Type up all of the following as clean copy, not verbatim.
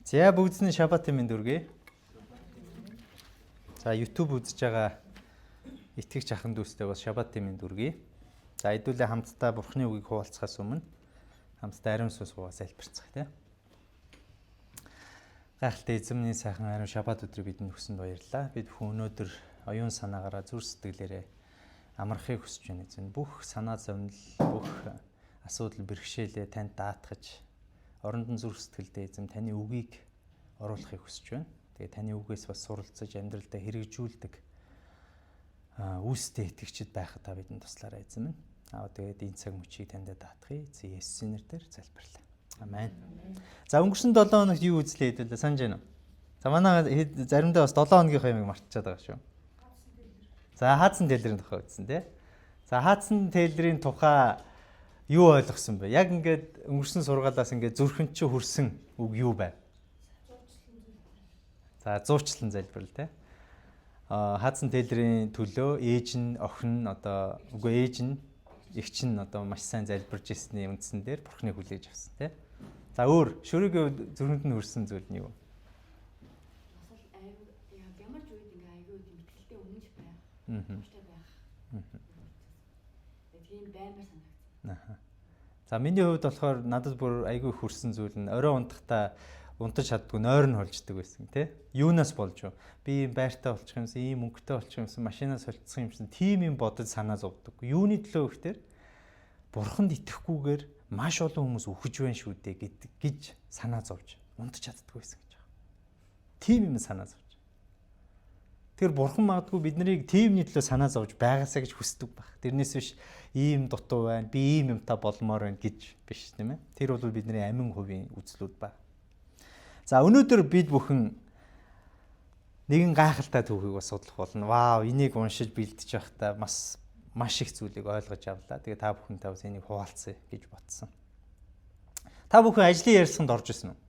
За бүгдний шабатын мэнд хүргэе. За YouTube үзэж байгаа итгэгч ахын дүүстэй бас шабатын мэнд хүргэе. За хэдүүлээ хамтдаа Бурхны үгийг хуваалцахаас өмнө хамтдаа ариун сүнс суугаа залбирцгаая тий. Гайхалтай эзэмний сайхан ариун шабат өдрийг бидэнд өгсөнд баярлалаа. Бид бүхэн өнөөдөр оюун санаагаараа зүр сэтгэлээрээ амрахыг хүсэж байна эзэн. Бүх санаа зовнил, бүх асуудал бэрхшээлээ танд даатгаж оронд нь зүрх сэтгэлдээ эзэм таны үгийг оруулахыг хүсэж байна. Тэгээ таны үгээс бас суралцаж амьдралдаа хэрэгжүүлдэг үүстэй итгэгчид байхад та бидэнд туслаарай эзэм минь. Аа тэгээд энэ цаг мөчийг танд даатгая. Эзэн Есүсийн нэрээр залбирлаа. Амен. За өнгөрсөн 7 хоногт юу үзлээ хэдүүлээ санаж байна уу? За манай заримдаа бас 7 хоногийнхоо юмыг мартчихад байгаа шүү. За хаадсан тэлрийн тухай үзсэн тий. За хаадсан тэлрийн тухай юу ойлгосон бэ? Яг ингээд өнгөрсөн сургаалаас ингээд зүрхэнд чи хүрсэн үг юу байв? За зуучлан залбирал тий. А хаадсан тэлрийн төлөө ээж нь охин нь одоо үгүй ээж нь эгч нь одоо маш сайн залбирж ирсний үндсэн дээр Бурхныг хүлээж авсан тий. За өөр шүрүүгийн зүрхэнд нь хүрсэн зүйл нь юу? Бас л айгүй яг ямар ч үед ингээ айгүй тийм итгэлтэй үнэнч байх. Тууштай байх. Тийм баймар санагдсан. Аа. За миний хувьд болохоор надад бүр айгүй хүрсэн зүйл нь орой унтахдаа унтаж чаддгүй нойр нь холждог байсан тий. Юунаас болж вэ? Би ийм байртай болчих юмсан, ийм мөнгөтэй болчих юмсан, машинаас холцсон юмсан тийм юм бодож санаа зовдөг. Юуны төлөө гэхээр бурханд итгэхгүйгээр маш олон хүмүүс үхэж байна шүү дээ гэдэг гэж санаа зовж унтаж чаддгүй байсан гэж байна. Тийм юм санаа зовж. Тэр бурхан магадгүй бид нарыг тиймний төлөө санаа зовж байгаасаа гэж хүсдэг баг. Тэрнээс биш ийм дутуу байна, би ийм юмтай болмоор байна гэж биш тийм ээ. Тэр бол бидний амин хувийн үзлүүд баг. За өнөөдөр бид бүхэн нэгэн гайхалтай түүхийг бас судлах болно. Вау, энийг уншиж бэлдэж байхдаа бас маш их зүйлийг ойлгож авлаа. Тэгээ та бүхэнтэй бас энийг хуваалцъя гэж бодсон. Та бүхэн ажлын ярилцлаганд орж исэн үү?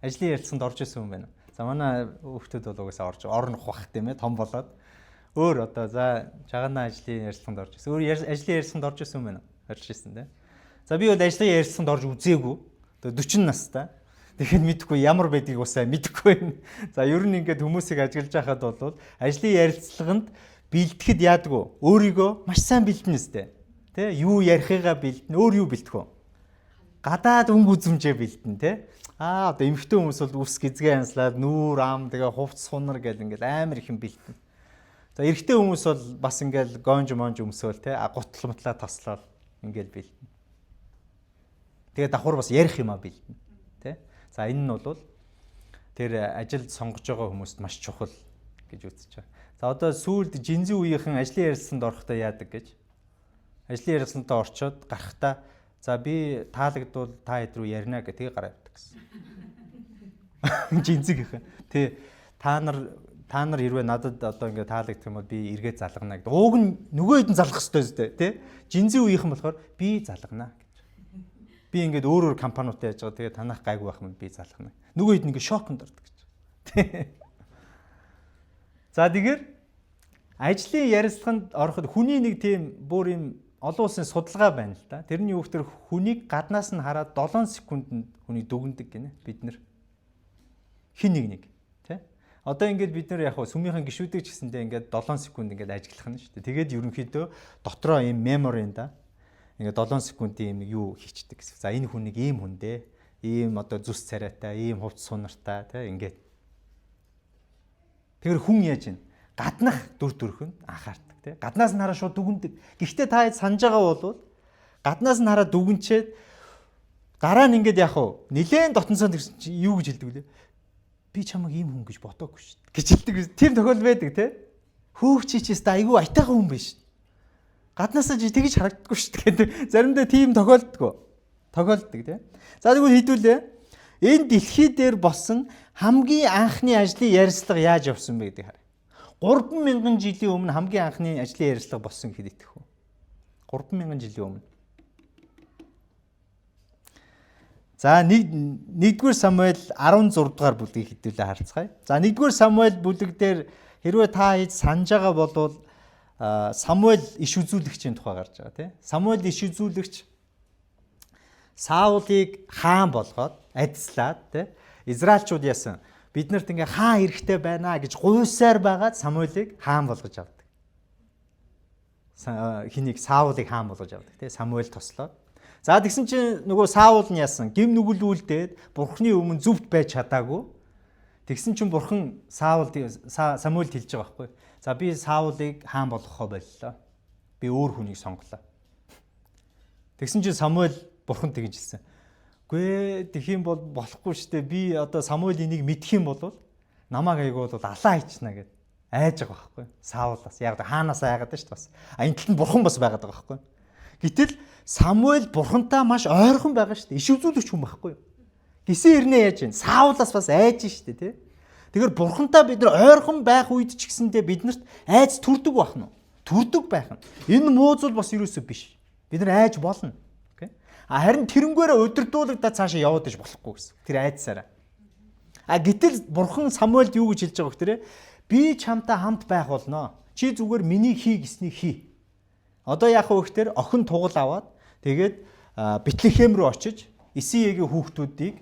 Ажлын ярилцлаганд орж исэн хүн байна уу? За манай хүүхдүүд бол угаасаа орж орнох бах тийм ээ том болоод өөр одоо за чагаана ажлын ярилцлаганд орж исэн. Өөр ажлын ярилцлаганд орж исэн хүн байна уу? Орж исэн тийм. За би бол ажлын ярилцлаганд орж үзээгүй. Одоо 40 настай. Тэгэхээр мэдэхгүй ямар байдгийг бас сайн мэдэхгүй байна. За ер нь ингээд хүмүүсийг ажиглаж байхад бол ажлын ярилцлаганд бэлтгэхэд яадгүй өөрийгөө маш сайн бэлдэнэ өстэй. Тэ юу ярихыгаа бэлдэнэ, өөр юу бэлтгэв вэ? Гадаад өнгө үзмжээ бэлдэнэ тэ. Аа одоо эмэгтэй хүмүүс бол үс гизгээ янзлаад нүүр ам тэгээ хувцс хунар гэл ингээл амар их юм бэлдэнэ. За эрэгтэй хүмүүс бол бас ингээл гонж монж өмсөөл тэ гутал мутлаа таслаад ингээл бэлдэнэ. Тэгээ давхар бас ярих юмаа бэлдэнэ тэ. За энэ нь бол тэр ажилд сонгож байгаа хүмүүст маш чухал гэж үзэж байгаа. За одоо сүүлд жинзэн үеийнхэн ажлын ярилцсанд орохдоо яадаг гэж. Ажлын ярилцсантаа орчоод гарахдаа за би таалагдвал та хэд рүү ярина гэх тэгээ гараа явдаг гэсэн. Жинзэгийнхэн. Тэ та нар хэрвээ надад одоо ингээ таалагдах юм бол би эргээд залгана гэдэг. Ууг нь нөгөө хэд нь залгах ёстой зү тэ. Жинзэн үеийнхэн болохоор би залгана гэж. Би ингээд өөр өөр компаниудад яаж байгаа. Тэгээ танах гайгүй байх юм би залгана. Нөгөө хэд нь ингээ шоконд ордог гэж. Тэ. За тэгэхээр ажлын ярилцлаганд ороход хүний нэг тийм бүр юм олон улсын судалгаа байна л да. Тэрний юу гэхээр хүнийг гаднаас нь хараад 7 секундэд хүнийг дүгнэдэг гинэ бид нар. Хин нэг нэг тий. Одоо ингээд бид нар яг хөө сүмийнхэн гишүүдийг ч гэсэндээ ингээд 7 секунд ингээд ажиглах нь шүү дээ. Тэгээд ерөнхийдөө дотроо ийм memory да. Ингээд 7 секундын юм юу хийчдэг гэсэн. За энэ хүн нэг ийм хүн дээ. Ийм одоо зүс царайтай, ийм хувцс сунартай тий ингээд. Тэгэхээр хүн яаж вэ? Гаднах дүр төрх нь анхаардаг тий. Гаднаас нь хараа шууд дүгнэдэг. Гэхдээ та санаж байгаа бол гаднаас нь хараа дүгнчээд дараа нь ингээд яах вэ? Нилээн дотносоо тэгсэн чи юу гэж хэлдэг вүлээ? Би чамайг ийм хүн гэж бодоагүй шүү дээ гэж хэлдэг. Тийм тохиол байдаг тий. Хөөх чи чист айгүй айтайхан хүн биш. Гаднаасаа чи тэгж харагддаггүй шүү дээ гэдэг. Заримдаа тийм тохиолддог. Тохиолддог тий. За тэгвэл хэдүүлээ. Энэ дэлхий дээр болсон хамгийн анхны ажлын ярилцлага яаж явсан бэ гэдгийг харъя. 3000 жилийн өмнө хамгийн анхны ажлын ярилцлага болсон гэхэд итгэх үү? 3000 жилийн өмнө. За 1-р Самуэль 16 дугаар бүлгийг хэдүүлээ харцгаая. За 1-р Самуэль бүлэг дээр хэрвээ та хэд санаж байгаа бол Самуэль иш үзүүлэгчийн тухай гарч байгаа тий. Самуэль иш үзүүлэгч Саулыг хаан болгоод адислаад тий. Израильчууд яасан? Бид нарт ингээ хаан эрэхтэй байна гэж гуйсаар байгаад Самуэлийг хаан болгож авдаг. Хэнийг Саулыг хаан болгож авдаг тий Самуэль тослоод. За тэгсэн чинь нөгөө Саул нь яасан? Гим нүгэл үлдээд Бурхны өмнө зөвхт байж чадаагүй. Тэгсэн чинь Бурхан Саул Самуэлд хэлж байгаа байхгүй. За би Саулыг хаан болгохоо боллоо. Би өөр хүнийг сонголоо. Тэгсэн чинь Самуэль Бурхан тэгж хэлсэн. Үгүй ээ тэгэх юм бол болохгүй шүү дээ. Би одоо Самуэль энийг мэдэх юм бол намайг айгуу бол алаа хийчихнэ гэд айж байгаа байхгүй. Саулаас яг хаанаас айгаад шүү дээ бас. А энэ талд нь Бурхан бас байгаад байгаа байхгүй. Гэтэл Самуэль Бурхантай маш ойрхон байгаа шүү дээ. Иш үзүүлэгч хүн байхгүй юу? Гисэн ирнэ яаж вэ? Саулаас бас айж шүү дээ, тий? Тэгэхээр Бурхантай бид нар ойрхон байх үед ч гэсэндээ биднэрт айц төрдөг байх нь уу? Төрдөг байх нь. Энэ муу зүйл бас юусоо биш. Бид нар айж болно. Окей. А харин тэрнгээрээ удирдуулагдаад цаашаа яваад иж болохгүй гэсэн. Тэр айдсаараа. А гэтэл Бурхан Самуэлд юу гэж хэлж байгаа вэ гэхээр би чамтай хамт байх болно. Чи зүгээр миний хий гэснийг хий. Одоо яах вэ гэхээр охин тугал аваад тэгээд Бэтлехем рүү очиж Исиегийн хүүхдүүдийг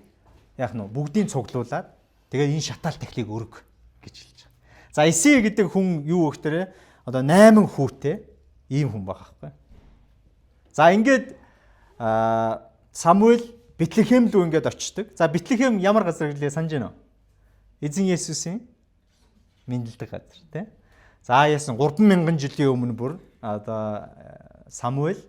яах нь бүгдийг цуглуулад тэгээд энэ шатаал тахлыг өрг гэж хэлж байгаа. За Исие гэдэг хүн юу вэ гэхээр одоо 8 хүүтэй ийм хүн байгаа байхгүй. За ингээд Самуэль Бэтлехем рүү ингээд очдог. За Бэтлехем ямар газар гэлээ санаж байна уу? Эзэн Есүсийн мэндэлдэг газар тий. За яасан 3000 жилийн өмнө бүр одоо Самуэль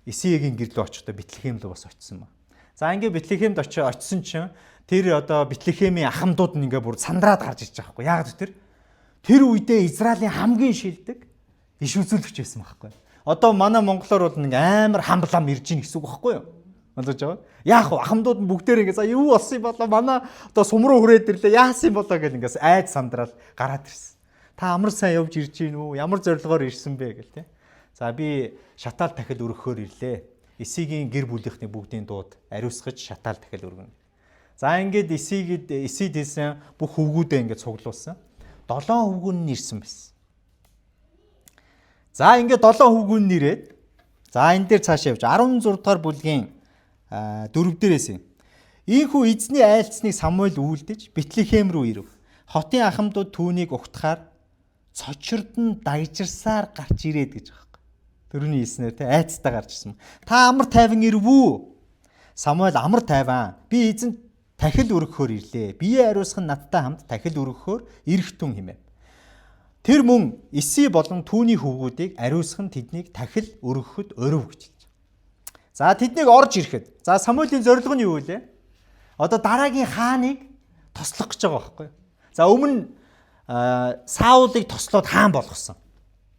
Исиегийн гэр лүү очихдоо Бэтлехем рүү бас очсон ба. За ингээд Бэтлехемд очисон чинь тэр одоо Бэтлехемийн ахмадууд нь ингээд бүр сандраад гарч ирж байгаа байхгүй. Яг тэр үедээ Израилийн хамгийн шилдэг иш үзүүлэгч байсан байхгүй. Одоо манай монголоор бол нэг амар хамблам ирж гин гэсэн үг байхгүй юу? Ойлгож байгаа? Яах вэ? Ахмадууд нь бүгдээр ингээд за юу болсон юм болоо манай одоо сум руу хүрээд ирлээ. Яасан юм болоо гэл ингээд айд сандраал гараад ирсэн. Та амар сайн явж ирж гин үү? Ямар зорилгоор ирсэн бэ гэл те. За би шатаал тахил өргөхөөр ирлээ. Исигийн гэр бүлийнхний бүгдийн дууд ариусгаж шатаал тахил өргөнө. За ингээд Исигэд Исид хэлсэн бүх хөвгүүдээ ингээд цуглуулсан. 7 хөвгүүн нь ирсэн байсан. За ингээд 7 хөвгүүн нь ирээд за энэ дээр цаашаа явж 16 дугаар бүлгийн 4 дээрээс юм. Ийхүү эзний айлцныг Самуэль үйлдэж Бэтлехем рүү ирэв. Хотын ахмадууд түүнийг угтахаар цочирдон дагжирсаар гарч ирээд гэж байгаа юм. Төрөний хэлснээр те айцтай гарч ирсэн. Та амар тайван ирв үү? Самуэль амар тайван. Би эзэн тахил өргөхөөр ирлээ. Бие ариусгах нь надтай хамт тахил өргөхөөр ирэх түн хэмэв. Тэр мөн Иси болон түүний хөвгүүдийг ариусгах нь тэднийг тахил өргөхөд өрөв гэж хэлж. За тэднийг орж ирэхэд за Самуэлийн зорилго нь юу вэ? Одоо дараагийн хааныг тослох гэж байгаа байхгүй. За өмнө Саулыг тослоод хаан болгосон.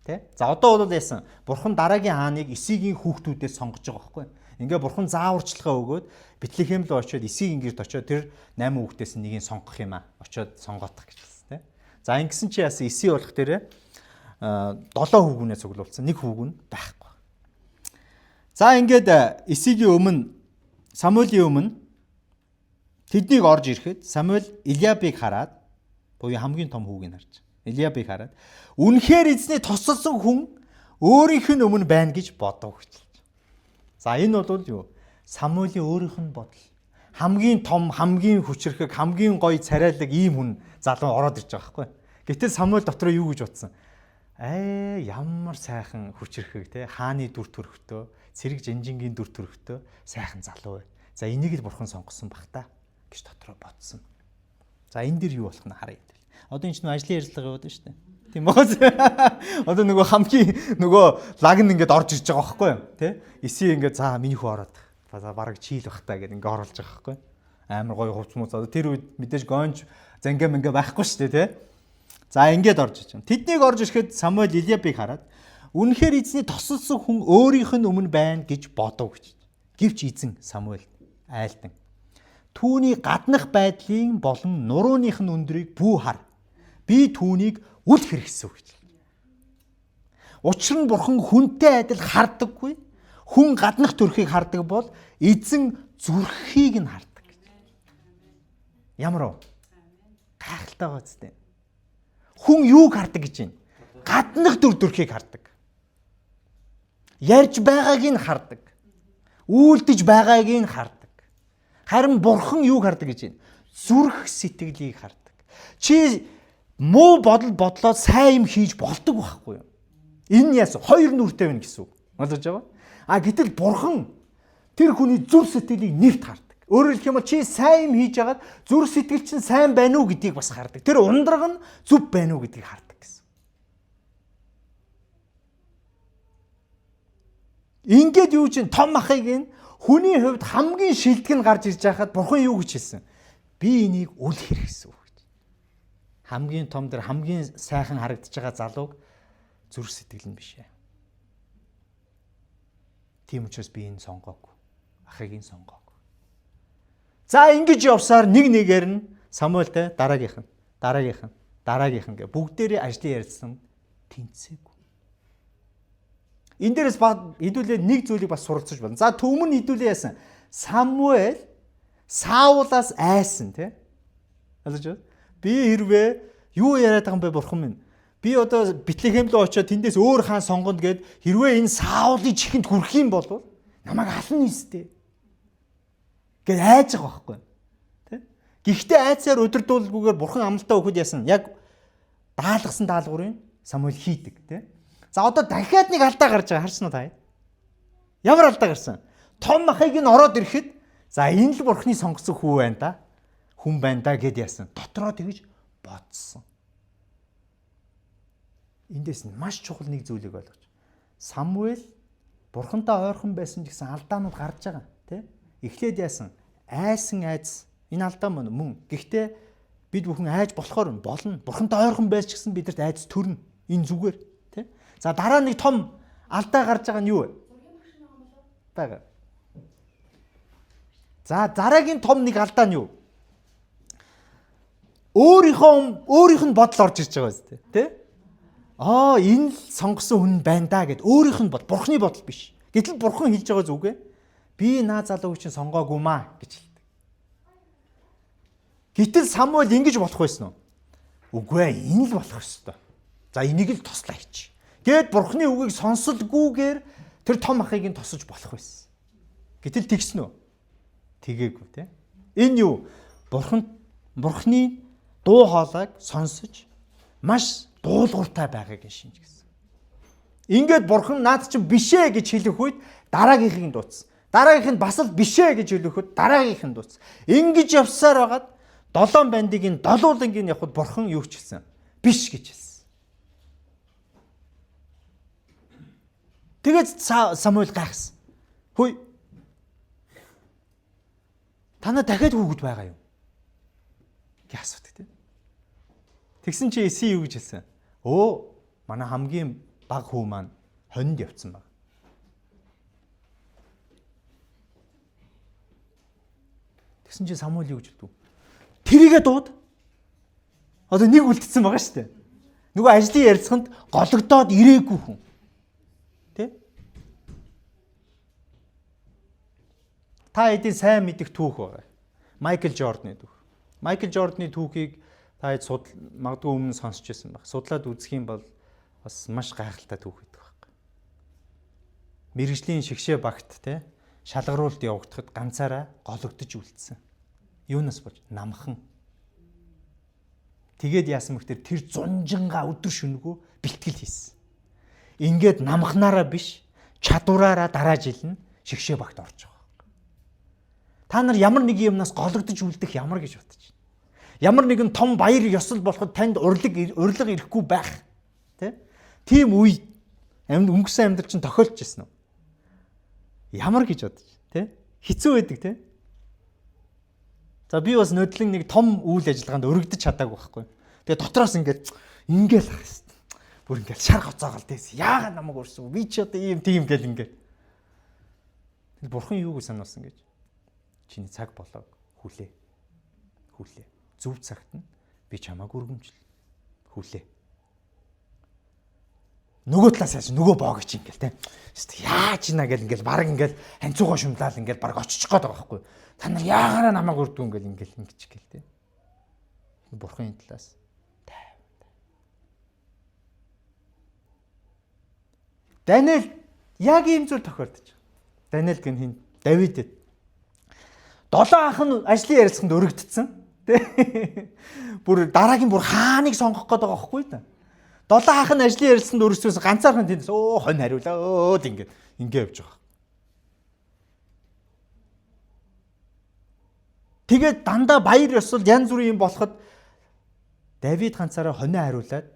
Тэ? За одоо бол яасан? Бурхан дараагийн хааныг Исигийн хүүхдүүдээс сонгож байгаа байхгүй. Ингээ бурхан зааварчилгаа өгөөд Бэтлехем рүү очиод Исигийн гэрт очиод тэр 8 хүүхдээс нэгийг сонгох юм аа. Очиод сонгоодох гэж хэлсэн тэ. За ингэсэн чи яасан? Иси болох дээрээ 7 хүүгүнээ цуглуулсан. Нэг хүүгүн байхгүй. За ингээд Исигийн өмнө Самуэлийн өмнө тэднийг орж ирэхэд Самуэль Илиабыг хараад буюу хамгийн том хүүгийг харж. Илиабыг хараад үнэхээр эзний тосолсон хүн өөрийнх нь өмнө байна гэж бодов гэж. За энэ бол юу? Самуэлийн өөрийнх нь бодол. Хамгийн том, хамгийн хүчрхэг, хамгийн гоё царайлаг ийм хүн залуу ороод ирж байгаа байхгүй. Гэтэл Самуэль дотроо юу гэж бодсон? Аа ямар сайхан хүчрхэг те хааны дүр төрхтөө, цэрэг жанжингийн дүр төрхтөө сайхан залуу бай. За энийг л бурхан сонгосон бах та гэж дотроо бодсон. За энэ дэр юу болох нь харъя. Одоо энэ чинь ажлын ярилцлага яваад байна шүү дээ. Тийм үү? Одоо нөгөө хамгийн нөгөө лаг нь ингээд орж ирж байгаа байхгүй юу? Тэ? Иси ингээд за миний хүү ороод. За бараг чийл бах та гэд ингээд оруулж байгаа байхгүй юу? Амар гоё хувц мууц. Одоо тэр үед мэдээж гонж зангаа мэнгэ байхгүй шүү дээ, тэ? За ингээд орж ирж байгаа. Тэднийг орж ирэхэд Самуэль Илиабыг хараад үнэхээр эзний тосолсон хүн өөрийнх нь өмнө байна гэж бодов гэж. Гэвч эзэн Самуэль айлдан түүний гаднах байдлын болон нурууных нь өндрийг бүү хар. Би түүнийг үл хэрэгсэв гэж. Учир нь бурхан хүнтэй адил хардаггүй. Хүн гаднах төрхийг хардаг бол эзэн зүрхийг нь хардаг гэж. Ямар вэ? Гайхалтай байгаа зү. Хүн юуг хардаг гэж байна? Гаднах дүр төрхийг хардаг. Ярьж байгааг нь хардаг. Үйлдэж байгааг нь хардаг. Харин бурхан юуг хардаг гэж байна? Зүрх сэтгэлийг хардаг. Чи муу бодол бодлоод сайн юм хийж болдог байхгүй юу? Энэ яасан? Хоёр нүртэй байна гэсэн үг. Ойлгож байгаа? А гэтэл бурхан тэр хүний зүрх сэтгэлийг нэвт хардаг. Өөрөөр хэлэх юм бол чи сайн юм хийж хагаад зүрх сэтгэл чинь сайн байна уу гэдгийг бас хардаг. Тэр ундраг нь зөв байна уу гэдгийг хардаг гэсэн. Ингээд юу чинь том ахыг нь хүний хувьд хамгийн шилдэг нь гарч ирж байхад бурхан юу гэж хэлсэн? Би энийг үл хэрэгсэн үг гэж. Хамгийн том дээр хамгийн сайхан харагдаж байгаа залууг зүрх сэтгэл нь биш ээ. Тийм учраас би энэ сонгоогүй. Ахыг нь сонгоогүй. За ингэж явсаар нэг нэгээр нь Самуэлтэй дараагийнх нь, дараагийнх нь, дараагийнх нь гэ бүгдээрээ ажлын ярилцсан тэнцээгүй. Энэ дээрээс хэдүүлээ нэг зүйлийг бас суралцж байна. За түмэн хэдүүлээ яасан? Самуэль Саулаас айсан тий. Ойлгож байна? Би хэрвээ юу яриад байгаа юм бэ бурхан минь? Би одоо Бэтлехем рүү очиод тэндээс өөр хаан сонгоно гэд хэрвээ энэ Саулын чихэнд хүрэх юм бол намайг ална нэстэй. Гэт айж байгаа байхгүй тий. Гэхдээ айцаар удирдуулгүйгээр бурхан амлалтаа өгөхөд яасан? Яг даалгасан даалгаврыг Самуэль хийдэг тий. За одоо дахиад нэг алдаа гарч байгаа харсан уу та? Ямар алдаа гарсан? Том ахыг нь ороод ирэхэд за энэ л бурхны сонгосон хүү байна да. Хүн байна да гэд яасан. Дотроо тэгж бодсон. Эндээс нь маш чухал нэг зүйлийг ойлгож. Самуэль бурхантай ойрхон байсан ч гэсэн алдаанууд гарч байгаа тий. Эхлээд яасан? Айсан айдас. Энэ алдаа мөн. Гэхдээ бид бүхэн айж болохоор болно. Бурхантай ойрхон байж ч гэсэн бидэрт айдас төрнө. Энэ зүгээр тий. За дараа нэг том алдаа гарч байгаа нь юу вэ? Байгаа. За дараагийн том нэг алдаа нь юу? Өөрийнх нь бодол орж ирж байгаа биз дээ, тий? Аа энэ л сонгосон хүн байна да гэд өөрийнх нь бод, бурхны бодол биш. Гэтэл бурхан хэлж байгаа зүг ээ. Би наа залууг чинь сонгоогүй маа гэж хэлдэг. Гэтэл Самуэль ингэж болох байсан уу? Үгүй ээ, энэ л болох ёстой. За энийг л тослоо хийч. Гэт бурхны үгийг сонсолгүйгээр тэр том ахыг нь тосож болох байсан. Гэтэл тэгсэн үү? Тэгээгүй тий. Энэ юу? Бурхны дуу хоолойг сонсож маш дуулууртай байгааг шинж гэсэн. Ингээд бурхан наад чинь бишээ гэж хэлэх үед дараагийнхыг нь дуудсан. Дараагийнх нь бас л бишээ гэж хэлэх үед дараагийнх нь дуудсан. Ингэж явсаар байгаад долоон бандыг нь долуулангийн явхад бурхан юу ч хэлсэн? Биш гэж хэлсэн. Тэгээд Самуэль гайхсан. Хөөе. Танаа дахиад хүүхэд байгаа юу? гэж асуудаг тийм. Тэгсэн чи Эси юу гэж хэлсэн? Өө манай хамгийн бага хүү маань хонинд явцсан баг. Тэгсэн чи Самуэль юу гэж хэлдэг? Тэрийгэ дууд. Одоо нэг үлдсэн байгаа шүү дээ. Нөгөө ажлын ярилцсанд гологдоод ирээгүй хүн. Тэ? Та хэдийн сайн мэдих түүх байгаа. Майкл Жорданы түүх. Майкл Жорданы түүхийг та хэд магадгүй өмнө сонсч байсан баг. Судлаад үзэх юм бол бас маш гайхалтай түүх байдаг байхгүй. Мэргэжлийн шигшээ багт те шалгаруулалт явагдахад ганцаараа гологдож үлдсэн. Юунаас болж намхан. Тэгээд яасан мөхтөр тэр зунжингаа өдөр шөнөгүй бэлтгэл хийсэн. Ингээд намхнаараа биш чадвараараа дараа жил нь шигшээ багт орж байгаа. Та нар ямар нэг юмнаас гологдож үлдэх ямар гэж бодож байна? Ямар нэгэн том баяр ёсол болоход танд урилга ирэхгүй байх. Тэ? Тийм үе өнгөрсөн амьдрал чинь тохиолдож ирсэн үү? Ямар гэж бодож, тэ? Хэцүү байдаг, тэ? За би бас нөдлөн нэг том үйл ажиллагаанд өргөдөж чадаагүй байхгүй. Тэгээ дотроос ингээд ингээл ах хэвээр. Бүр ингээл шар гоцоогоол тэс. Яагаад намайг өрсөн? Би ч одоо ийм тийм гэл ингээд. Тэгэл бурхан юу гэж сануулсан гэж. Чиний цаг болоог хүлээ. Хүлээ. Зөв цагт нь би чамааг өргөмжл. Хүлээ. Нөгөө талаас яаж нөгөө боог чи ингээл те. Яаж ийна гэл ингээл баг ингээл ханцуугаа шумлал ингээл баг оччих гээд байгаа байхгүй. Та нар яагаараа намайг өрдгөө ингээл ингээл ингэж гэл те. Бурхан энэ талаас тайван. Даниэл яг ийм зүйл тохиолдож. Даниэл гэн хин Давидэд 7 ах нь ажлын ярилцлаганд өргөдсөн. Тэ. Бүр дараагийн бүр хааныг сонгох гээд байгаа байхгүй да. 7 ах нь ажлын ярилцлаганд өргөсөөс ганцаархан тэндээс өө хонь хариулаа өөд ингээд ингээ явж байгаа. Тэгээд дандаа баяр ёсол янз бүрийн юм болоход Давид ганцаараа хонио хариулаад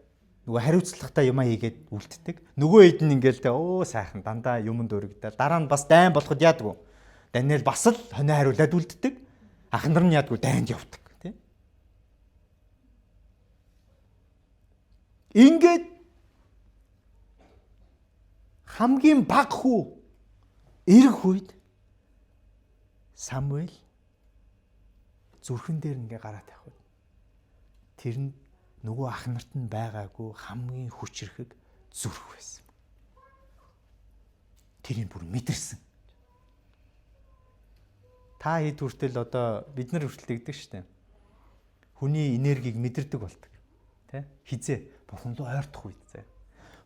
нөгөө хариуцлагатай юмаа хийгээд үлддэг. Нөгөө хэд нь ингээл тэ өө сайхан дандаа юмд өргөдөл. Дараа нь бас дайн болоход яадгүй. Даниэл бас л хонио хариулаад үлддэг. Ах нар нь яадгүй дайнд явдаг тий. Ингээд хамгийн бага хүү ирэх үед Самуэль зүрхэн дээр ингээ гараа тавих үед тэр нь нөгөө ах нарт нь байгаагүй хамгийн хүчрхэг зүрх байсан. Тэрийг бүр мэдэрсэн. Та хэд хүртэл одоо бид нар хүртэл тэгдэг штэ. Хүний энергийг мэдэрдэг болдог. Тэ? Хизээ бурхан руу ойртох үед зэ.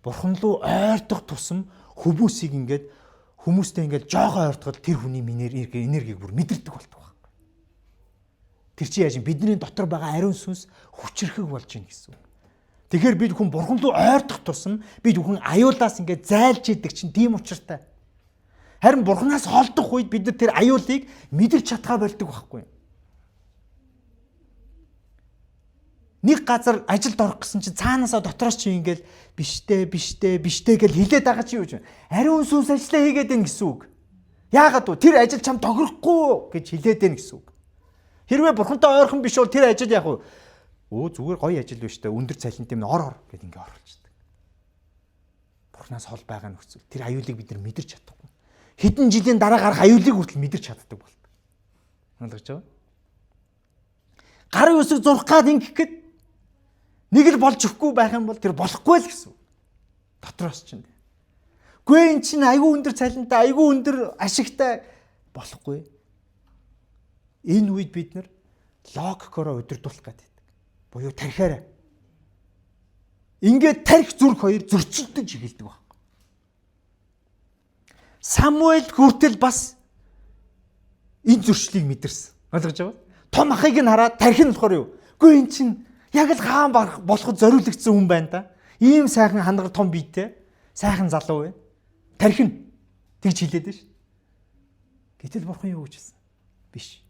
Бурхан руу ойртох тусам хүмүүсийг ингээд хүмүүстэй ингээд жоохоо ойртоход тэр хүний энергийг бүр мэдэрдэг болдог. Тэр чи яаж бидний дотор байгаа ариун сүнс хүчрхэг болж гин гэсэн үг. Тэгэхээр бид хүн бурхан руу ойртох тусам бид хүн аюулаас ингээд зайлж идэг чинь тийм учиртай. Харин бурханаас холдох үед бид нар тэр аюулыг мэдэрч чадхаа болдог байхгүй юу? Нэг газар ажилд орох гэсэн чинь цаанаасаа дотроос чи ингээд биштэй биштэй биштэй гэж хилээд байгаа чи юу гэж. Ариун сүнс ажиллаа хийгээд байна гэсэн үг. Яагаад вэ? Тэр ажил чам тохирохгүй гэж хилээд байна гэсэн үг. Хэрвээ бурхантай ойрхон биш бол тэр ажил яг уу өө зүгээр гоё ажил биш үү өндөр цалинтай юм ор ор гэд ингээ оруулчихдаг. Бурханаас хол байгаа нөхцөл тэр аюулыг бид нар мэдэрч чадахгүй. Хэдэн жилийн дараа гарах аюулыг хүртэл мэдэрч чаддаг болдог. Ойлгож байгаа? Гарын үсэг зурх гад ингэх гээд нэг л болж өгөхгүй байх юм бол тэр болохгүй л гэсэн. Дотроос чинь. Гүй эн чинь айгүй өндөр цалинтай, айгүй өндөр ашигтай болохгүй. Энэ үед бид нар логикороо удирдуулах гэдэг. Буюу тархиараа. Ингээд тархи зүрх хоёр зөрчилдөж эхэлдэг байхгүй. Самуэль хүртэл бас энэ зөрчлийг мэдэрсэн. Ойлгож байгаа? Том ахыг нь хараад тархи нь болохоор юу? Үгүй эн чинь яг л хаан болоход зориулагдсан хүн байна да. Ийм сайхан хангаар том биетэй, сайхан залуу байна. Тархи нь тэгж хэлээд байна шүү. Гэтэл бурхан юу гэж хэлсэн? Биш.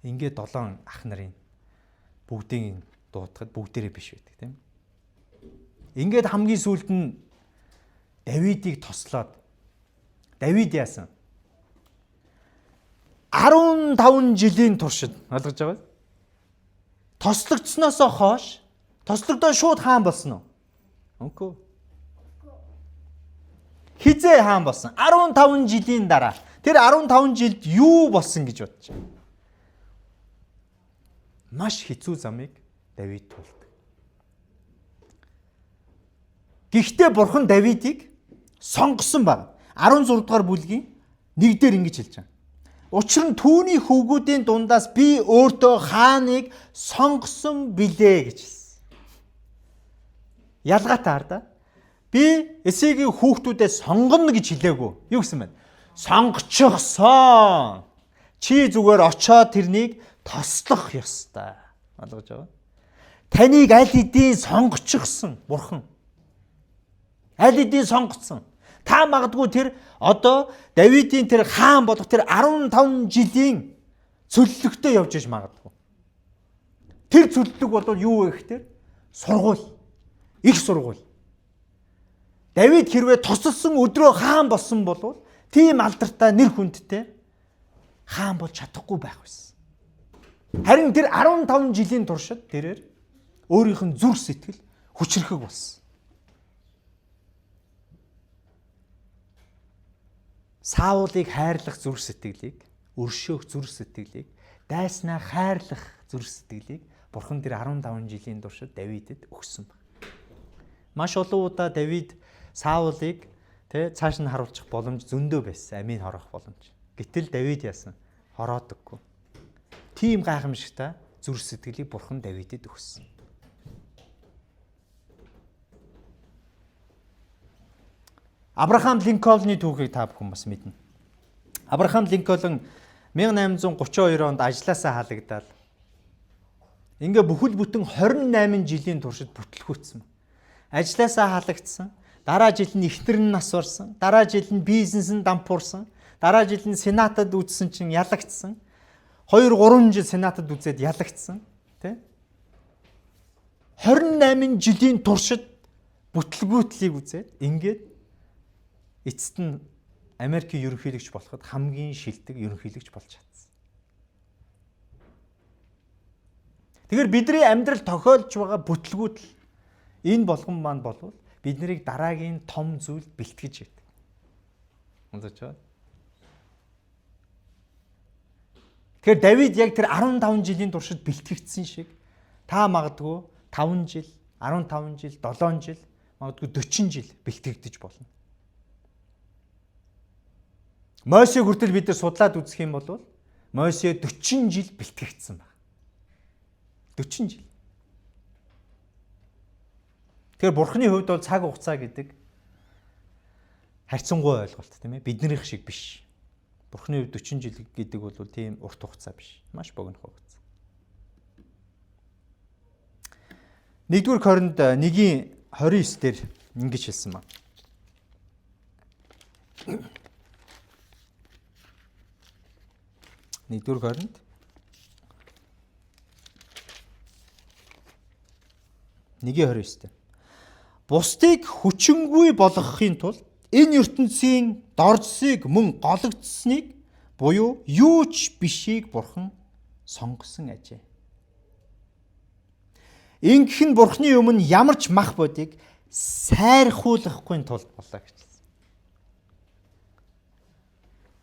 Ингээд 7 ах нарын бүгдийг дуудахад бүгдээрээ биш байдаг тийм. Ингээд хамгийн сүүлд нь Давидыг тослоод Давид яасан? 15 жилийн туршид ойлгож байгаа? Тослогдсноосоо хойш тослогдоо шууд хаан болсон уу? Үгүй. Хизээ хаан болсон? 15 жилийн дараа. Тэр 15 жилд юу болсон гэж бодож байна? Маш хэцүү замыг Давид туулдаг. Гэхдээ бурхан Давидыг сонгосон баг. 16 дугаар бүлгийн 1 дээр ингэж хэлж байгаа. Учир нь түүний хөвгүүдийн дундаас би өөртөө хааныг сонгосон билээ гэж хэлсэн. Ялгаатай хар да. Би Эсегийн хүүхдүүдээ сонгоно гэж хэлээгүй. Юу гэсэн бэ? Сонгочихсон. Чи зүгээр очоод тэрнийг тослох ёстой. Ойлгож байгаа? Таныг аль хэдийн сонгочихсон бурхан. Аль хэдийн сонгоцсон. Та магадгүй тэр одоо Давидын тэр хаан болох тэр 15 жилийн цөллөгтөө явж иж магадгүй. Тэр цөллөг бол юу вэ гэхээр сургууль. Их сургууль. Давид хэрвээ тосолсон өдрөө хаан болсон бол тийм алдартай нэр хүндтэй хаан болж чадахгүй байх байсан. Харин тэр 15 жилийн туршид тэрээр өөрийнх нь зүрх сэтгэл хүчрхэг болсон. Саулыг хайрлах зүрх сэтгэлийг, өршөөх зүрх сэтгэлийг, дайснаа хайрлах зүрх сэтгэлийг Бурхан тэр 15 жилийн туршид Давидэд өгсөн баг. Маш олон удаа Давид Саулыг цааш нь харуулчих боломж зөндөө байсан, амийг хороох боломж. Гэтэл Давид яасан? Хороодоггүй. Тийм гайхамшигтай зүрх сэтгэлийг Бурхан Давидэд өгсөн. Абрахам Линкольны түүхийг та бүхэн бас мэднэ. Абрахам Линкольн 1832 онд ажлаасаа халагдаад ингээ бүхэл бүтэн 28 жилийн туршид бүтлгүүцсэн. Ажлаасаа халагдсан. Дараа жил нь эхнэр нь нас барсан. Дараа жил нь бизнес нь дампуурсан. Дараа жил нь сенатад үзсэн чинь ялагдсан. 2-3 жил сенатад үзээд ялагдсан, тий? 28 жилийн туршид бүтлгүүтлийг үзээд ингээд эцэст нь Америкийн ерөнхийлөгч болоход хамгийн шилдэг ерөнхийлөгч болж чадсан. Тэгэхээр бидний амьдрал тохиолж байгаа бүтлгүүтэл энэ болгон маань болвол бид нарыг дараагийн том зүйлд бэлтгэж байдаг. Онцож байна. Тэгэхээр Давид яг тэр 15 жилийн туршид бэлтгэгдсэн шиг та магадгүй 5 жил, 15 жил, 7 жил, магадгүй 40 жил бэлтгэгдэж болно. Мойсе хүртэл бид нар судлаад үзэх юм бол Мойсе 40 жил бэлтгэгдсэн байна. 40 жил. Тэгэхээр Бурхны хувьд бол цаг хугацаа гэдэг харьцангуй ойлголт, тийм ээ. Биднийх шиг биш. Бурхны хувьд 40 жил гэдэг бол тийм урт хугацаа биш. Маш богино хугацаа. 1-р Коринт 1-ийн 29 дээр ингэж хэлсэн байна. 1-р Коринт 1-ийн 29 дээр. Бусдыг хүчингүй болгохын тулд энэ ертөнцийн доржсыг мөн гологдсныг буюу юу ч бишийг Бурхан сонгосон ажээ. Ингэх нь Бурханы өмнө ямар ч мах бодийг сайрхуулахгүй тулд боллоо гэж хэлсэн.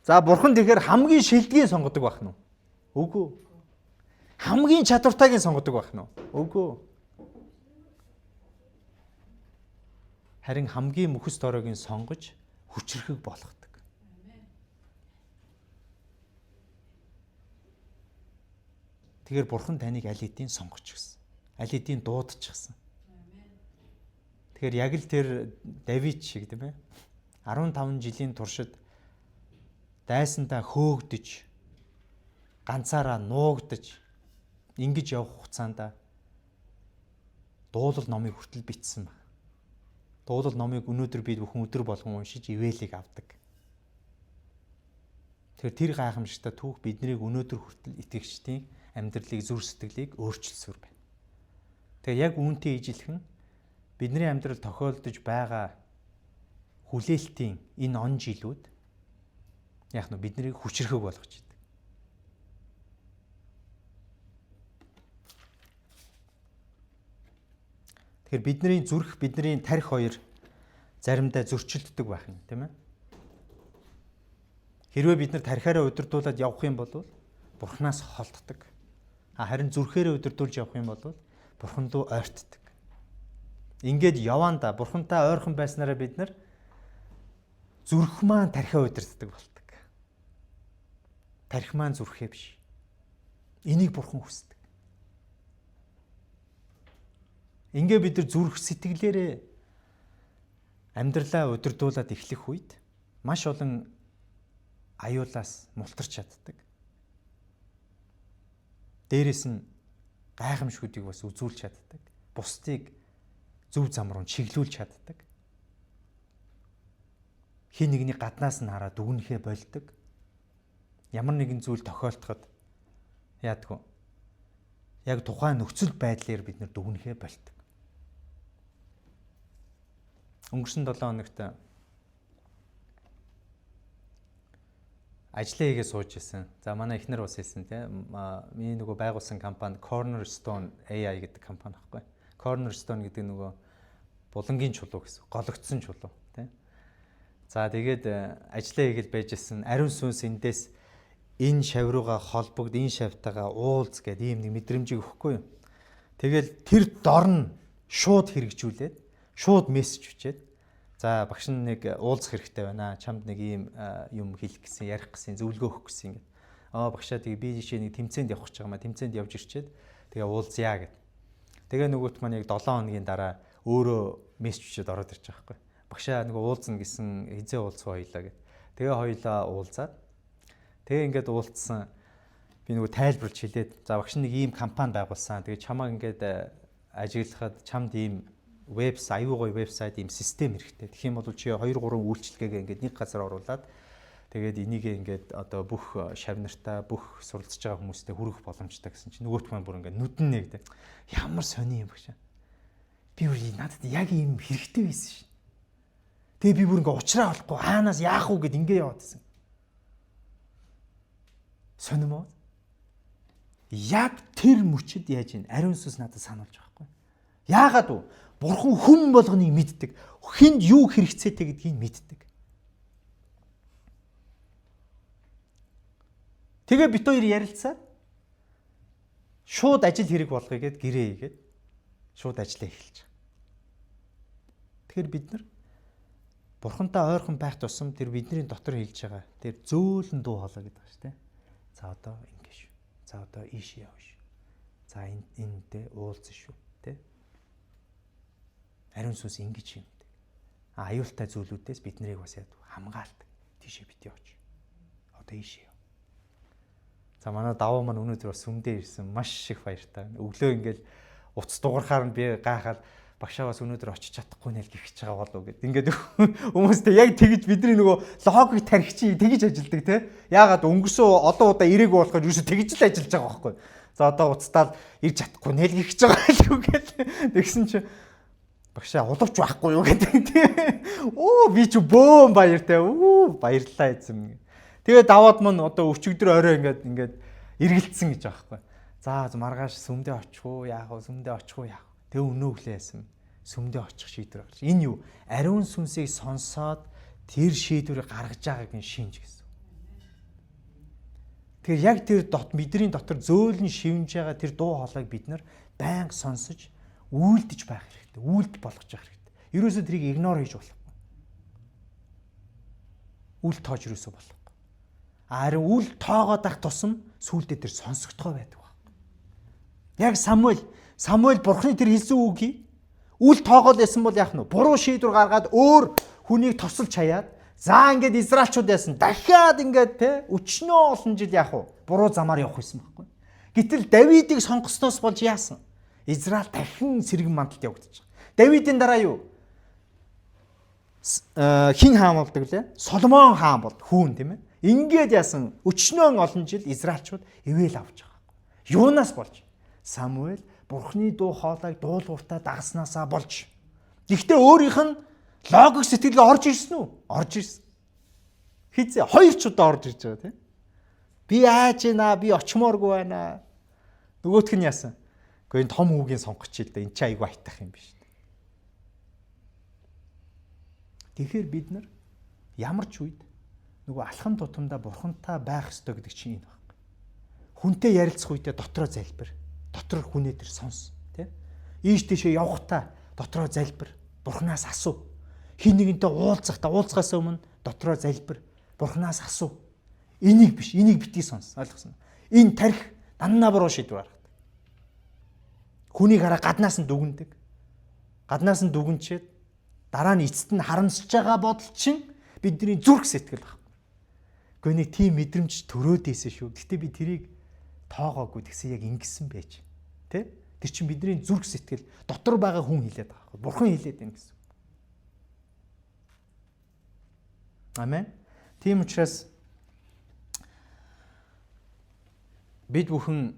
За Бурхан тэгэхээр хамгийн шилдгийг сонгодог байх нь уу? Үгүй. Хамгийн чадвартайг нь сонгодог байх нь уу? Үгүй. Харин хамгийн мөхөс доройг нь сонгож хүчрхэг болгодог. Тэгэхээр Бурхан таныг аль хэдийн сонгоч гисэн. Аль хэдийн дуудчихсан. Тэгэхээр яг л тэр Давид шиг, тийм ээ. 15 жилийн туршид дайсандаа хөөгдөж, ганцаараа нуугдаж ингэж явах хугацаанд дуулал номыг хүртэл бичсэн байна. Дуулал номыг өнөөдөр бид бүхэн өдөр болгон уншиж ивэлийг авдаг. Тэгэхээр тэр гайхамшигтай түүх биднийг өнөөдөр хүртэл итгэгчдийн амьдралыг, зүрх сэтгэлийг өөрчилсөөр байна. Тэгэхээр яг үүнтэй ижилхэн бидний амьдрал тохиолдож байгаа хүлээлтийн энэ он жилүүд яг нь биднийг хүчрхэг болгож идэг. Тэгэхээр бидний зүрх, бидний тарих хоёр заримдаа зөрчилддөг байх юм, тийм ээ. Хэрвээ бид нар тархиараа удирдуулаад явах юм бол Бурханаас холддог. Харин зүрхээрээ удирдуулж явах юм бол Бурхан руу ойртдог. Ингээд яваанда Бурхантай ойрхон байснараа бид нар зүрх маань тархиа удирддаг болдог. Тархи маань зүрхээ биш. Энийг Бурхан хүсдэг. Ингээ бид нар зүрх сэтгэлээрээ амьдралаа удирдуулаад эхлэх үед маш олон аюулаас мултарч чаддаг. Дээрээс нь гайхамшгуудыг бас үзүүлж чаддаг. Бусдыг зөв зам руу чиглүүлж чаддаг. Хин нэгний гаднаас нь хараад дүгнэхээ болдог. Ямар нэгэн зүйл тохиолдоход яадгүй. Яг тухайн нөхцөл байдлаар бид нар дүгнэхээ болдог. Өнгөрсөн 7 хоногт ажлаа хийгээ сууж исэн. За манай эхнэр бас хэлсэн тийм. Миний нөгөө байгуулсан компани Cornerstone AI гэдэг компани байхгүй. Cornerstone гэдэг нөгөө булангийн чулуу гэсэн. Гологдсон чулуу тийм. За тэгээд ажлаа хийгээл байж исэн. Ариун сүнс эндээс энэ шав руугаа холбогд, энэ шавтайгаа уулз гэдэг ийм нэг мэдрэмжийг өгөхгүй юу. Тэгэл тэр дор нь шууд хэрэгжүүлээд шууд мессеж бичээд за багш нь нэг уулзах хэрэгтэй байна. Чамд нэг ийм юм хэлэх гэсэн, ярих гэсэн, зөвлөгөө өгөх гэсэн ингээд. Аа багшаа тэгээ би жишээ нэг тэмцээнд явах гэж байгаа маа. Тэмцээнд явж ирчээд тэгээ уулзъя гэд. Тэгээ нөгөөт маань яг 7 хоногийн дараа өөрөө мессеж бичээд ороод ирж байгаа байхгүй. Багшаа нөгөө уулзна гэсэн, хизээ уулзах хоёлаа гэд. Тэгээ хоёлаа уулзаад Тэгээ ингээд уулзсан. Би нөгөө тайлбарлаж хэлээд за багш нэг ийм компани байгуулсан. Тэгээ чамаа ингээд ажиглахад чамд ийм вебсайт, аюу гоё вебсайт, ийм систем хэрэгтэй. Тэгэх юм бол чи 2 3 үйлчилгээгээ ингээд нэг газар оруулаад тэгээд энийг ингээд одоо бүх шавнартаа, бүх суралцж байгаа хүмүүстэй хүргэх боломжтой гэсэн чинь нөгөөх маань бүр ингээд нүдэн нэгдэ. Ямар сони юм багш. Би бүр надад яг ийм хэрэгтэй байсан шин. Тэгээ би бүр ингээд уучраа болохгүй хаанаас яах уу гэд ингээд яваад байсан. Сонин мó? Яг тэр мөчөд яаж ийн ариун сүнс надад сануулж байгаа байхгүй. Яагаад вэ? Бурхан хүн болгоныг мэддэг. Хүнд юу хэрэгцээтэй гэдгийг мэддэг. Тэгээ бит хоёр ярилцаад шууд ажил хэрэг болгоё гэд гэрээ хийгээд шууд ажиллаа эхэлж байгаа. Тэгэхээр бид нар Бурхантай ойрхон байх тусам тэр бидний дотор хэлж байгаа тэр зөөлөн дуу хоолой гэдэг ба шүү дээ. За одоо ингэ шүү. За одоо ийш явна шүү. За энэ энэтэй уулзсан шүү, тэ? Ариун сүнс ингэж юм. А аюултай зүйлүүдээс бид нарыг бас яадаг хамгаалдаг. Тийшээ бити явж. Одоо ийшээ яв. За манай давуу маань өнөөдөр бас сүмдээ ирсэн. Маш их баяртай. Өглөө ингээл уц дуурахаар нь би гайхаад багшаа бас өнөөдөр очиж чадахгүй нэл гихэж байгаа болов гэд. Ингээд хүмүүстэй яг тэгж бидний нөгөө логик тархич тэгж ажилдаг те. Яагаад өнгөрсөн олон удаа ирээгүй болохоор юусо тэгж л ажиллаж байгаа байхгүй. За одоо уцтаал ирж чадахгүй нэл гихэж байгаа л юу гэл. Тэгсэн чи багшаа уловч байхгүй юу гэдэг тий. Оо би чи бөөн баяртай. Үү баярлалаа эзэм. Тэгээд даваад мөн одоо өчигдөр орой ингээд ингээд эргэлдсэн гэж байгаа байхгүй. За маргааш сүмдээ очих уу яах вэ? Сүмдээ очих уу яах вэ? Тэгээ өнөө өглөө яасан. Сүмдээ очих шийдвэр гарч. Энэ юу? Ариун сүнсийг сонсоод тэр шийдвэрийг гаргаж байгааг нь шинж гэсэн. Тэгэхээр яг тэр дот бидний дотор зөөлөн шивнж байгаа тэр дуу хоолойг бид нар байнга сонсож үйлдэж байх хэрэгтэй. Үйлдэл болгож явах хэрэгтэй. Ерөөсөө тэрийг игнор хийж болохгүй. Үл тоож ерөөсөө болохгүй. Харин үл тоогоод ах тусам сүулдэ тэр сонсогдгоо байдаг байхгүй. Яг Самуэль Бурхны тэр хэлсэн үгийг үл тоогоод байсан бол яах нь вэ? Буруу шийдвэр гаргаад өөр хүнийг тосолж хаяад за ингээд Израильчууд яасан дахиад ингээд те өчнөө олон жил яах вэ? Буруу замаар явах байсан байхгүй. Гэтэл Давидыг сонгосноос болж яасан? Израиль дахин сэргэн мандалд явагдчих. Давидын дараа юу? Хин хаан болдог лээ? Соломон хаан болд хүүн тийм ээ. Ингээд яасан өчнөө олон жил Израильчууд ивэл авч байгаа. Юунаас болж? Самуэль Бурхны дуу хоолойг дуулууртаа дагаснаасаа болж. Гэхдээ өөрийнх нь логик сэтгэлгээ орж ирсэн үү? Орж ирсэн. Хизээ хоёр ч удаа орж ирж байгаа тийм. Би яаж ийна? Би очимооргүй байна. Нөгөөх нь яасан? Гэхдээ энэ том хүүгийн сонгоч л да. Энд чи айгүй айтах юм биш. Тэгэхээр бид нар ямар ч үед нөгөө алхам тутамдаа бурхантай байх ёстой гэдэг чинь энэ байна. Хүнтэй ярилцах үедээ дотроо залбир. Дотор хүнээ тэр сонс, тий? Ийш тийшээ явхдаа дотроо залбир. Бурханаас асуу. Хин нэгэнтэй уулзахдаа уулзахаас өмнө дотроо залбир. Бурханаас асуу. Энийг биш, энийг битгий сонс. Ойлгосон уу? Энэ тарих дандаа буруу шийдвэр гаргадаг. Хүнийг хараа гаднаас нь дүгнэдэг. Гаднаас нь дүгнчээд дараа нь эцэст нь харамсаж байгаа бодол чинь бидний зүрх сэтгэл баг. Гэхдээ нэг тийм мэдрэмж төрөөд исэн шүү. Гэхдээ би тэрийг тоогоогүй тэгсэн яг ингэсэн байж. Тэ? Тэр чинь бидний зүрх сэтгэл дотор байгаа хүн хэлээд байгаа байхгүй. Бурхан хэлээд байна гэсэн. Амен. Тийм учраас бид бүхэн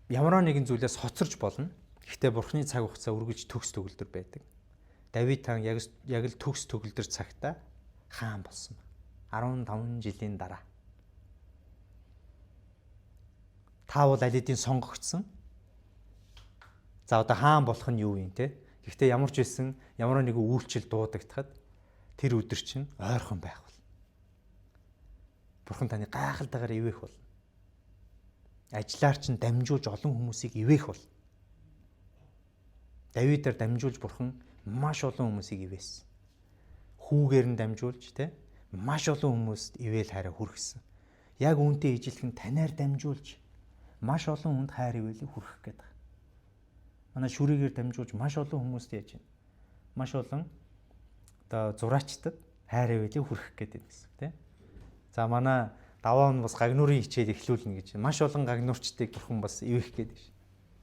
ямар нэгэн зүйлээс хоцорч болно. Гэхдээ Бурханы цаг хугацаа үргэлж төгс төгөлдөр байдаг. Давид хаан яг л төгс төгөлдөр цагта хаан болсон. 15 жилийн дараа. Та бол аль хэдийн сонгогдсон. За одоо хаан болох нь юу юм те? Гэхдээ ямар ч байсан ямар нэгэн үйлчлэл дуудагдахад тэр өдөр чинь ойрхон байх бол. Бурхан таны гайхалтайгаар ивэх бол. Ажлаар чинь дамжуулж олон хүмүүсийг ивэх бол. Давидаар дамжуулж Бурхан маш олон хүмүүсийг ивэсэн. Хүүгээр нь дамжуулж те маш олон хүмүүст ивэл хайраа хүргэсэн. Яг үүнтэй ижилхэн танаар дамжуулж маш олон хүнд хайр ивэлийг хүргэх гээд байгаа. Манай шүрийгээр дамжуулж маш олон хүмүүст яаж байна? Маш олон одоо зураачтад хайр ивэлийг хүргэх гээд байна гэсэн үг тийм. За манай даваа нь бас гагнуурын хичээл эхлүүлнэ гэж. Маш олон гагнуурчдыг бурхан бас ивэх гээд байна.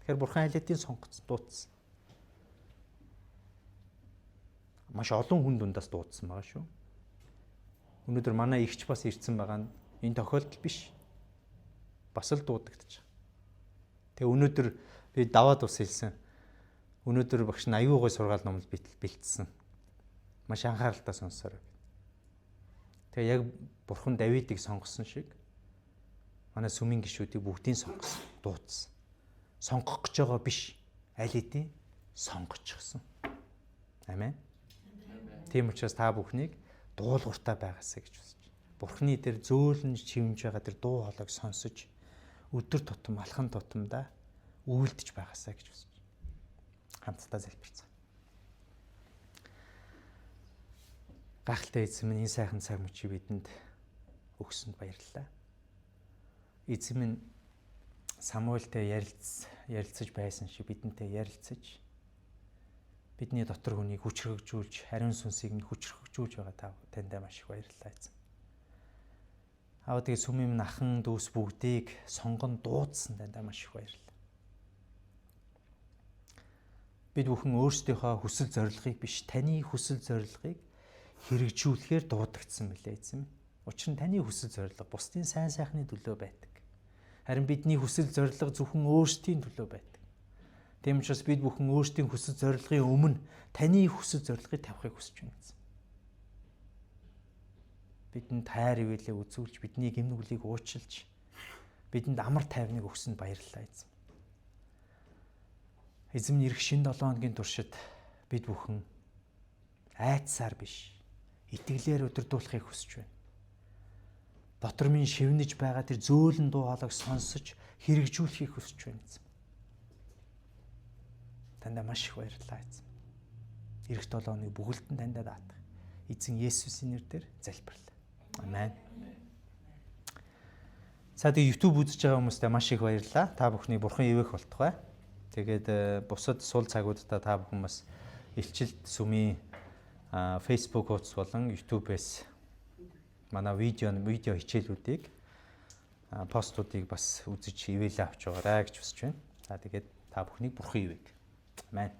Тэгэхээр бурхан аль хэдийн сонгоцсон, дуудсан. Маш олон хүн дундаас дуудсан байгаа шүү. Өнөөдөр манай эгч бас ирсэн байгаа нь энэ тохиолдол биш. Бас л дуудагдчих. Тэгээ өнөөдөр би даваад ус хэлсэн. Өнөөдөр багш нь аюу гой сургаал номлол бэлтсэн. Маш анхааралтай сонсоорой. Тэгээ яг бурхан Давидыг сонгосон шиг манай сүмийн гишүүдийг бүгдийг сонгосон, дуудсан. Сонгох гэж байгаа биш. Аль хэдийн сонгочихсон. Амен. Тийм учраас та бүхнийг дуулууртай байгаасай гэж хүсэж байна. Бурхны тэр зөөлөн чивж байгаа тэр дуу хоолойг сонсож өдөр тутам алхан тутамдаа үйлдэж байгаасай гэж хүсэж байна. Хамтдаа залбирцгаая. Гайхалтай эзэн минь, энэ сайхан цаг мөчийг бидэнд өгсөнд баярлалаа. Эзэн минь, Самуэльтэй ярилцаж байсан шиг бидэнтэй ярилцаж бидний дотор хүнийг хүчрхэгжүүлж, ариун сүнсийг нь хүчрхэгжүүлж байгаа та таньдаа маш их баярлалаа эзэн. Аав, тэгээ сүмийн минь ахан дүүс бүгдийг сонгон дуудсан таньдаа маш их баярлалаа. Бид бүхэн өөрсдийнхөө хүсэл зорилгыг биш, таны хүсэл зорилгыг хэрэгжүүлэхээр дуудагдсан мөлий эзэн. Учир нь таны хүсэл зорилго бусдын сайн сайхны төлөө байдаг. Харин бидний хүсэл зорилго зөвхөн өөрсдийн төлөө байдаг. Тийм учраас бид бүхэн өөрсдийн хүсэл зорилгын өмнө таны хүсэл зорилгыг тавихыг хүсэж байна гэсэн. Бидэнд хайр ивэлээ үзүүлж, бидний гэмнүглийг уучлж, бидэнд амар тайвныг өгсөнд баярлалаа эзэн. Эзэм нь ирэх шинэ 7 хоногийн туршид бид бүхэн айдсаар биш, итгэлээр өдөрдүүлэхийг хүсэж байна. Дотор минь шивнэж байгаа тэр зөөлөн дуу хоолойг сонсож хэрэгжүүлэхийг хүсэж байна эзэм. Таньда маш их баярлалаа эзэм. Ирэх 7 хоног бүгэлдэн таньда даатах. Эзэн Есүсийн нэрээр залбирлаа. Амен. За тэгээ YouTube үзэж байгаа хүмүүстээ маш их баярлалаа. Та бүхний бурхан ивэх болтугай. Тэгээд бусад сул цагуудаа та бүхэн бас илчилт сүмийн Facebook хуудас болон YouTube-ээс манай видео хичээлүүдийг постуудыг бас үзэж ивэлээ авч байгаарай гэж хүсэж байна. За тэгээд та бүхнийг бурхан ивэг. Амен.